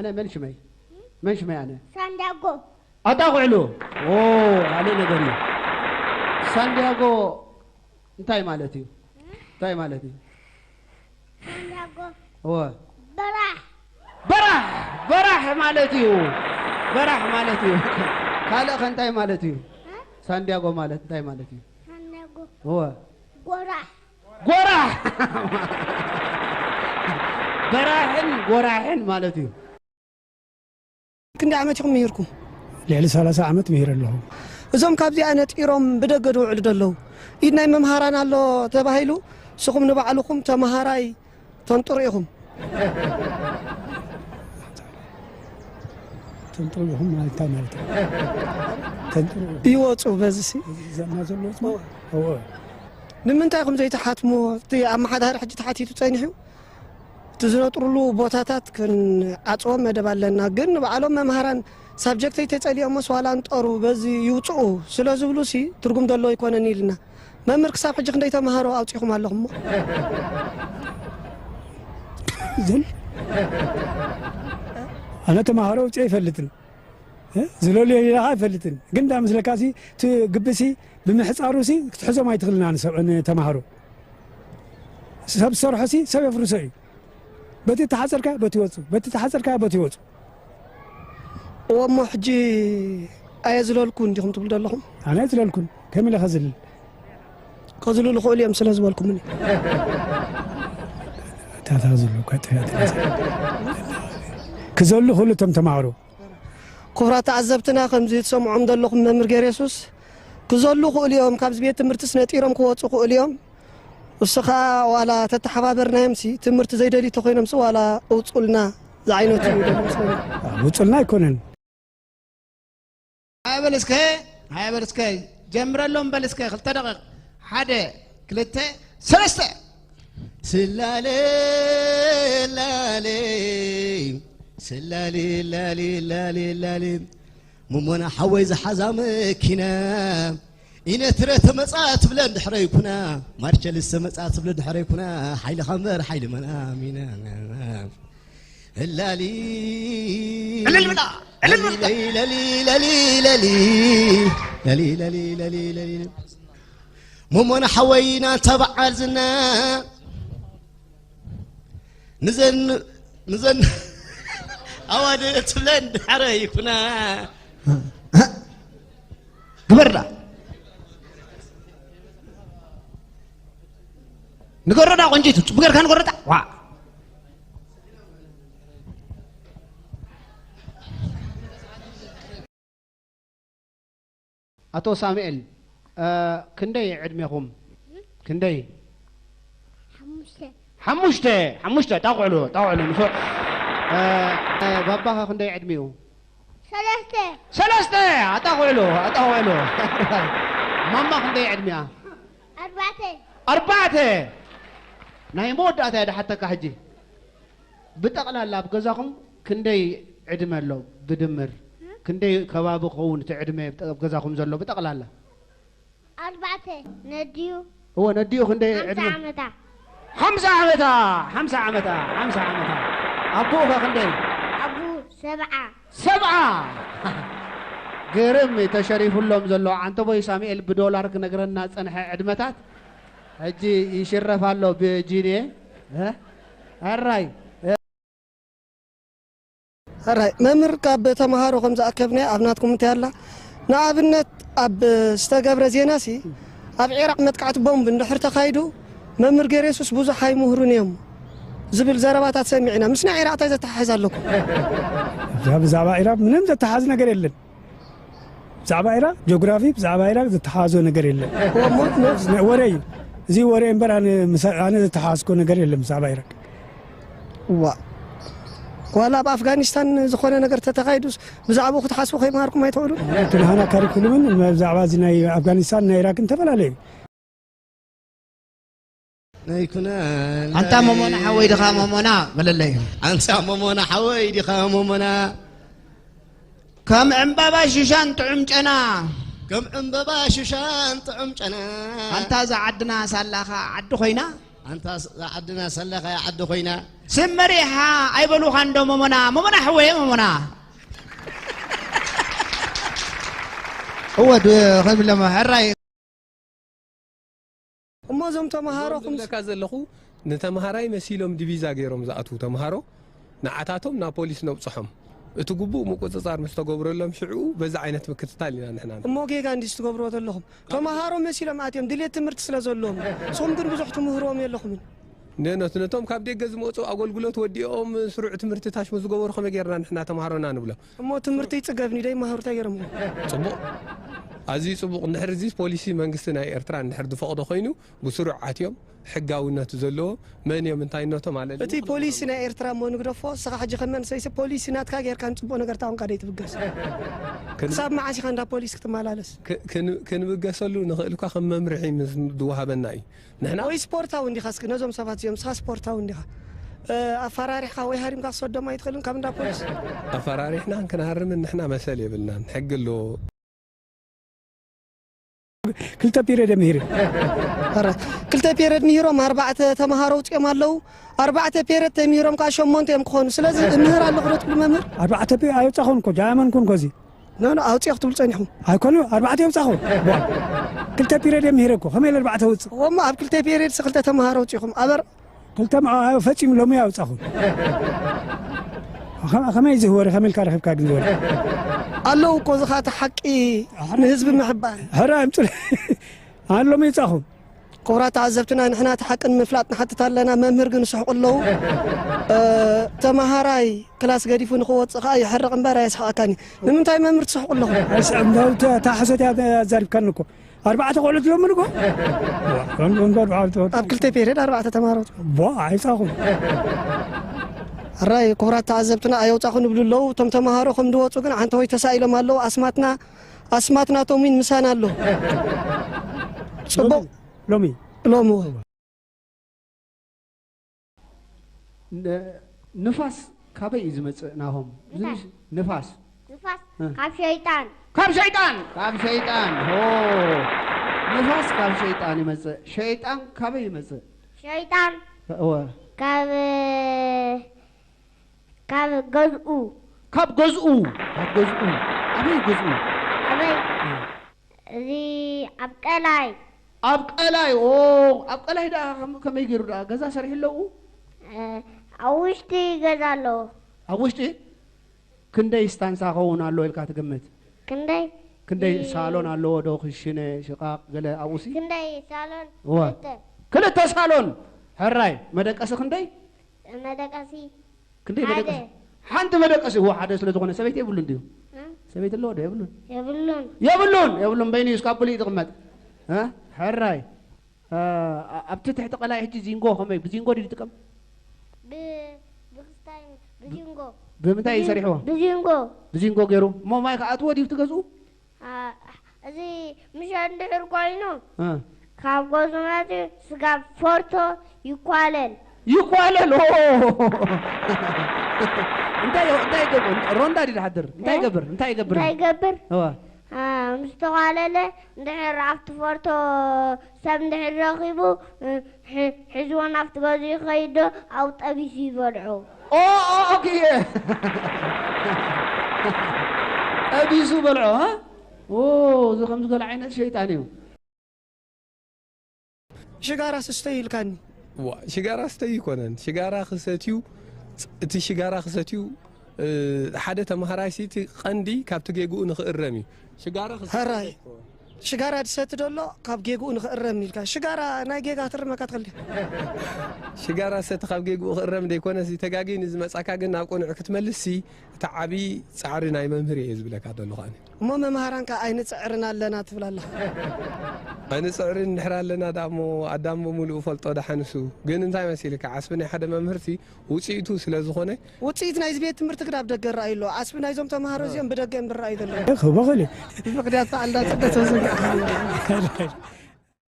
ኣነ መን ሽመይ? መን ሽመይ ኣነ? ሳንዲያጎ። ኣታ ኩዕሉ። ኦ፣ ካልእ ነገር እዩ። ሳንዲያጎ እንታይ ማለት እዩ? እንታይ ማለት እዩ? ሳንዲያጎ። እወ። በራሕ። በራሕ፣ በራሕ ማለት እዩ። በራሕ ማለት እዩ። ካልእ ከ እንታይ ማለት እዩ? እ? ሳንዲያጎ ማለት እንታይ ማለት እዩ? ሳንዲያጎ። እወ። ጎራሕ። ጎራሕ። በራሕን ጎራሕን ማለት እዩ። ክንደይ ዓመት ኢኹም ምሂርኩም? ልዕሊ ሰላሳ ዓመት ምሂረ ኣለኹ። እዞም ካብዚኣ ነጢሮም ብደገ ዝውዕሉ ዘለዉ፣ ኢድ ናይ መምሃራን ኣሎ ተባሂሉ፣ ንስኹም ንባዕልኹም ተምሃራይ ተንጥሩ ኢኹም። ተንጥሩ ኢኹም ማለት እንታይ ማለት እዩ? ተንጥሩ ኢኹም። ይወፁ በዚ ሲ። እዚ ዘና ዘሎ ወፅማ? እወ። ንምንታይ ኢኹም ዘይትሓትምዎ? እቲ ኣመሓዳሪ ሕጂ ተሓቲቱ ጸኒሑ፣ እቲ ዝነጥሩሉ ቦታታት ክንዓጽዎ መደብ ኣለና። ግን ንባዕሎም መምሃራን ሳብጀክተይ ተጸሊኦሞስ ዋላ እንጠሩ በዚ ይውጽኡ ስለ ዝብሉ ሲ ትርጉም ዘለዎ ኣይኮነን ኢልና። መምህር ክሳብ ሕጂ ክንደይ ተምሃሮ ኣውጺኹም ኣለኹም እሞ? ዝን-፣ ኣነ ተምሃሮ ኣውጺኤ ኣይፈልጥን። እ? ዝለልዮ ኢልካ ኣይፈልጥን። ግን እንዳ መስለካሲ እቲ ግብሲ ብምሕጻሩሲ ክትሕዞም ኣይትኽእልን ንሰብ-፣ ንተምሃሮ። ሰብ ዝሰርሖሲ ሰብ የፍርሶ እዩ። በቲ ተሓጸርካ በቲ ይወጹ፣ በቲ ተሓጸርካ በቲ ይወጹ። እወ እሞ ሕጂ ኣየ ዝለልኩን ዲኹም ትብሉ ዘለኹም? ኣነ ኣይዝለልኩን። ከመይ ኢለ ከዝልል? ከዝልሉ ይኽእሉ እዮም ስለ ዝበልኩምኒ። ታታ ዝሉ እኳ ጥፍያት ክዘሉ ክሉ እቶም ተማሃሮ። ክቡራት ተዓዘብትና፣ ከምዚ ትሰምዖም ዘለኹም መምህር ገሬሱስ ክዘሉ ክእሉ እዮም። ካብዚ ቤት ትምህርትስ ነጢሮም ክወፁ ክእሉ እዮም። እሱ ኸዓ ዋላ ተተሓባበርናዮምሲ ትምህርቲ ዘይደልዩ ተኾይኖምሲ ዋላ እውፁልና ዝዓይነቱ እዩ ደሊ ምስለኒ። ውፁልና ኣይኮነን። ሃያ በል እስከ፣ ሃያ በል እስከ፣ ጀምረሎም በል እስከ፣ ክልተ ደቂቕ። ሓደ፣ ክልተ፣ ሰለስተ። ስላሌ ላሌ፣ ስላሌ ላሌ ላሌ ላሌ። መሞና ሓወይ ዝሓዛ መኪና፣ ኢነትረ ተመጻ ትብለን ድሕረይ ኩና፣ ማርቸልስ ተመጻ ትብለን ድሕረይ ኩና፣ ሓይልኻ እምበር ሓይሊ መን ኣሚና። እላሊ እልል ብላ፣ እልል ብላ። ለሊ፣ ለሊ፣ ለሊ፣ ለሊ። ለሊ፣ ለሊ፣ ለሊ፣ ለሊ። መሞና ሓወይና ተበዓል ዝና ንዘን፣ ንዘን ኣዋደ ትብለን ድሓረ ይኩና። ግበርዳ። ንገረዳ ቆንጂቱ፣ ጽቡቅ ጌርካ ንገረዳ። ዋ። ኣቶ ሳሙኤል፣ እ፣ ክንደይ ዕድሜኹም? ክንደይ? ሓሙሽተ። ሓሙሽተ፣ ሓሙሽተ፣ ጣቕዕሉ፣ ጣቕዕሉ፣ ንፉዕ። እ፣ እ፣ ባባኸ ክንደይ ዕድሚኡ? ሰለስተ። ሰለስተ፣ ኣጣቕዕሉ፣ ኣጣቕዕሉ። ማማ ክንደይ ዕድሚኣ? ኣርባዕተ። ኣርባዕተ። ናይ መወዳእታ እየ ድሓተካ ሕጂ። ብጠቕላላ ኣብ ገዛኹም ክንደይ ዕድመ ኣሎ ብድምር? ክንደይ ከባቢ ክኸውን እቲ ዕድመ ኣብ ገዛኹም ዘሎ ብጠቕላላ? ኣርባዕተ ነድዩ። እወ፣ ነድዩ ክንደይ ሓምሳ ዕድመ? ዓመታ። ሓምሳ ዓመታ፣ ሓምሳ ዓመታ፣ ሓምሳ ዓመታ። ኣቦኡ ኸ ክንደይ? ኣቡ ሰብዓ። ሰብዓ። ግርም እዩ ተሸሪፉሎም ዘሎ። ዓንተቦይ ሳሙኤል ብዶላር ክነግረና ጸንሐ ዕድመታት። ሕጂ ይሽረፍ ኣሎ ብጂንየ። እ? ኣራይ። ሕራይ መምህር፣ ካብ ተምሃሮ ከም ዝኣከብናዮ ኣብ ናትኩም እንታይ ኣላ? ንኣብነት ኣብ ዝተገብረ ዜናሲ ኣብ ዒራቕ መጥቃዕቲ ቦምብ እንድሕር ተኻይዱ መምህር ገሬሱስ ብዙሕ ኣይምህሩን እዮም ዝብል ዘረባታት ሰሚዕና። ምስ ናይ ዒራቕ እንታይ ዘተሓሕዝ ኣለኩም? ብዛዕባ፣ ብዛዕባ ዒራቕ ምንም ዘተሓዝ ነገር የለን። ብዛዕባ ዒራቕ ጂኦግራፊ፣ ብዛዕባ ዒራቕ ዘተሓሓዞ ነገር የለን። ወ-፣ ሞ-፣ ሞ-፣ ወረ እዩ። እዚ ወረ እምበር ኣነ ምሳ-፣ ኣነ ዘተሓሓዝኮ ነገር የለን ብዛዕባ ዒራቕ። ዋ። ዋላ ኣብ ኣፍጋኒስታን ዝኾነ ነገር ተተኻይዱስ ብዛዕባኡ ክትሓስቡ ከይመሃርኩም ኣይትኽእሉን? እቲ ናህና ካሪኩሉምን ብዛዕባ እዚ ናይ ኣፍጋኒስታን ናይ ዒራቕን ተፈላለዩ። ኣይኩነን ኣንታ መሞና ሓወይ ድኻ መሞና በለለይ። ኣንታ መሞና ሓወይ ድኻ መሞና። ከም ዕምባባ ሽሻን ጥዑም ጨና። ከም ዕምባባ ሽሻን ጥዑም ጨና። ኣንታ እዛ ዓድና ሳላኻ ዓዲ ኮይና። ኣንታ ዓድና ሰለኻይ ዓዲ ኮይና። ስም መሪሓ ኣይበሉኻን ዶ መሞና፣ መሞና ሕወየ መሞና። እወ፣ ድ-፣ ከምለማ ሕራይ። እሞ እዞም ተምሃሮ እዞም ክምስ- ዝብለካ ዘለኹ ንተምሃራይ መሲሎም ዲቪዛ ገይሮም ዝኣትዉ ተምሃሮ ንዓታቶም ናብ ፖሊስ ነብጽሖም። እቲ ግቡእ ምቁጽጻር ምስ ተገብረሎም ሽዑ በዚ ዓይነት ምክትታል ኢና ንሕና። እሞ ጌጋ እንዲስ ትገብርዎ ዘለኹም? ተምሃሮ መሲሎም ኣትዮም ድሌት ትምህርቲ ስለ ዘለዎም። ንስኹም ግን ብዙሕ ትምህርዎም የለኹምን። ነ-፣ ነት-፣ ነቶም ካብ ደገ ዝመጹ ኣገልግሎት ወዲኦም ስሩዕ ትምህርቲ ታሽሙ ዝገበሩ ከመይ ጌርና ንሕና ተምሃሮና ንብሎም? እሞ ትምህርቲ ይጽገብኒ ዶ ይመሃሩ እንታይ ገይሮም? ጽቡቕ። ኣዝዩ ጽቡቕ። እንድሕር እዚ ፖሊሲ መንግስቲ ናይ ኤርትራ እንድሕር ዝፈቕዶ ኮይኑ ብስሩዕ ኣትዮም ሕጋውነት ዘለዎ መን እዮም እንታይነቶም ኣለኒ እቲ ፖሊሲ ናይ ኤርትራ እሞ ንግደፎ። ንስኻ ሕጂ ከም መንሰይሲ ፖሊሲ ናትካ ጌርካ ንጽቡቕ ነገር ታውንካ ደይ ትብገስ? ክን-፣ ክሳብ መዓስ ኢኻ እንዳ ፖሊስ ክትመላለስ? ክ-፣ ክን-፣ ክንብገሰሉ ንኽእል እኳ ከም መምርሒ ምስ ዝወሃበና እዩ። ንሕና ወይ ስፖርታዊ እንዲኻ እስኪ ነዞም ሰባት እዚኦም ንስኻ ስፖርታዊ እንዲኻ። እ፣ ኣፈራሪሕካ ወይ ሃሪምካ ክሰዶም ኣይትኽእልን ካብ እንዳ ፖሊስ? ኣፈራሪሕና ክንሃርምን ንሕና መሰል የብልናን። ሕጊ ኣለዎ። ክልተ ፔሬድ እዮም ምሂር። ኧረ፣ ክልተ ፔሬድ ምሂሮም ኣርባዕተ ተምሃሮ ውፅኦም ኣለዉ። ኣርባዕተ ፔሬድ ተምሂሮም ከዓ ሸሞንተ እዮም ክኾኑ። ስለዚ እምህር ኣለኹ ዶ ትብሉ መምህር? ኣርባዕተ ፔ-፣ ኣይወፃኹን እኮ፣ ጃያመን ኩን እኮ እዚ። ኖ፣ ኖ፣ ኣውፅኦ ክትብሉ ፀኒኹም። ኣይኮኑ፣ ኣርባዕተ የውፃኹ። ቧ። ክልተ ፔሬድ እዮም ምሂረ እኮ፣ ከመይ ኢለ ኣርባዕተ ውፅእ? እሞ ኣብ ክልተ ፔሬድ ክልተ ተምሃሮ ኣውፂኹም። ኣበር ክልተ መ-፣ ፈጺሙ ሎሚ ኣውጻኹ። ከ-፣ ከመይ እዚ ወረ፣ ከመይ ኢልካ ረኺብካ ግን ወረ? ኣለዉ እኮ፣ እዚ ኸኣ እቲ ሓቂ ንህዝቢ ምሕባእ። ሕራ ኣምጽእ። ኣነ ሎሚ ይጻኹ። ክቡራት ተዓዘብትና፣ ንሕና እቲ ሓቂ ንምፍላጥ ንሓትት ኣለና። መምህር ግን ይስሕቁ ኣለዉ። እ፣ ተመሃራይ ክላስ ገዲፉ ንኽወጽእ ኸኣ ይሕርቕ እምበር ኣየስሕቐካን እዩ። ንምንታይ መምህር ትስሕቁ ኣለኹም? ኣይስሕቕ፣ እንተ-፣ እታ ሕሶት እያ ኣዛሪብካኒ እኮ። ኣርባዕተ ቆልዑት ሎሚ ንጎ? ወንዶ፣ ወንዶ ኣርባዕተ ቆልዑት። ኣብ ክልተ ፔሬድ ኣርባዕተ ተምሃሮ። ቦ፣ ኣይጻኹን። ሕራይ፣ ክቡራት ተዓዘብትና ኣየውጻኹን ይብሉ ኣለዉ። እቶም ተምሃሮ ከም ዝወጹ ግን ዓንተቦይ ተሳኢሎም ኣለዉ። ኣስማትና፣ ኣስማትና ቶም ዊን ምሳና ኣሎ። ጽቡቕ። ሎሚ? ሎሚ። ን-፣ ንፋስ ካበይ እዩ ዝመጽእ ናሆም? እንታይ? ንፋስ። ንፋስ እ። ካብ ሸይጣን። ካብ ሸይጣን! ካብ ሸይጣን! ሆ! ንፋስ ካብ ሸይጣን ይመጽእ። ሸይጣን ካበይ ይመጽእ? ሸይጣን እወ። ካብ፣ ካብ ገዝኡ። ካብ ገዝኡ! ካብ ገዝኡ! ኣበይ ገዝኡ? ኣበይ? እ። እዚ ኣብ ቀላይ። ኣብ ቀላይ፣ ኦ፣ ኣብ ቀላይ ደኣ ከም-፣ ከመይ ገይሩ ደኣ ገዛ ሰሪሑ ኣለዉ? እ፣ ኣብ ውሽጢ ገዛ ኣለዎ። ኣብ ውሽጢ? ክንደይ ስታንሳ ኸውን ኣሎ ኢልካ ትግምት? ክንደይ? ክንደይ እ፣ ሳሎን ኣለዎ ዶ? ክሽነ፣ ሽቓቕ፣ ገለ ኣብኡሲ? ክንደይ ሳሎን? እወ። ክልተ። ክልተ ሳሎን። ሕራይ፣ መደቀሲ ክንደይ? መደቀሲ ክንደይ ሓደ። መደቀሲ? ሓንቲ መደቀሲ። እዎ፣ ሓደ ስለ ዝኾነ ሰበይቲ የብሉን ድዩ? እ? ሰበይቲ ኣለዎ ዶ የብሉን? የብሉን። የብሉን፣ የብሉን። በይኑ እዩ እስካብ ብሉይ ዝቕመጥ። እ? ሕራይ። እ፣ ኣ-፣ ኣብቲ ትሕቲ ቀላይ ሕጂ ዚንጎ ከመይ? ብዚንጎ ድዩ ዝጥቀም? ብ-፣ ብክስታይ፣ ብዚንጎ። ብምንታይ እዩ ብዚ-፣ ሰሪሕዎ? ብዚንጎ። ብዚንጎ ገይሩ። እሞ ማይ ክኣትዎ ድዩ ትገዝኡ? ኣ፣ እዚ ምሸት እንድሕር ኮይኑ፣ እ። ካብ ገዝኡ መፂኡ ስጋ ፎርቶ ይኳለል። ይኳለል፣ ኦ! እንታይ፣ እንታይ ይገብር? ሮንዳ ድዩ ዝሓድር? እንታይ እ? ይገብር? እንታይ ይገብር? እንታይ ይገብር? እዋ። ኣ፣ ምስ ተኳለለ፣ እንድሕር ኣብቲ ፎርቶ ሰብ እንድሕር ረኺቡ፣ እ፣ ሕ-፣ ሒዝዎ ናብቲ ገዝኡ ይኸይድ ዶ፣ ኣብኡ ጠቢሱ ይበልዖ። ኦ፣ ኦ፣ ኦኬ። ጠቢሱ በልዖ፣ ሃ? ኦ፣ እዚ ከምዚ ገለ ዓይነት ሸይጣን እዩ። ሽጋራ ስስተዩ ኢልካኒ። ዋ፣ ሽጋራ ስተዩ ይኮነን። ሽጋራ ክሰትዩ፣ እቲ ሽጋራ ክሰትዩ፣ እ፣ ሓደ ተምሃራይሲ እቲ ቀንዲ ካብቲ ጌግኡ ንኽእረም እዩ። ሽጋራ ክሰትዩ ሕራይ። ሽጋራ ድሰቲ ደሎ ካብ ጌግኡ ንኽእረም ኢልካ። ሽጋራ ናይ ጌጋ ትርመካ ትኽእል ድያ? ሽጋራ ሰቲ ካብ ጌግኡ ክእረም ደይኮነሲ፣ ተጋጊ ንዝመጻካ ግን ናብ ቅኑዕ ክትመልስሲ፣ እቲ ዓቢ ጻዕሪ ናይ መምህር እየ ዝብለካ ዘለኹ ኣነ። እሞ መምሃራንካ ኣይንጽዕርን ኣለና ትብል ኣለኻ። ኣይንጽዕርን እንድሕር ኣለና ደኣ እሞ ኣዳም ብምሉኡ ፈልጦ ደሓንሱ። ግን እንታይ መሲልካ፣ ዓስቢ ናይ ሓደ መምህርሲ ውጽኢቱ ስለ ዝኾነ። ውጽኢት ናይዚ ቤት ትምህርቲ ግን ኣብ ደገ ይረኣዩ ኣሎ። ዓስቢ ናይዞም ተምሃሮ እዚኦም ብደገ እዮም ዝረኣዩ ዘለዉ። እኽ፣ በኸለ። ምኽንያት በዓል እንዳጸደተ ዝብል።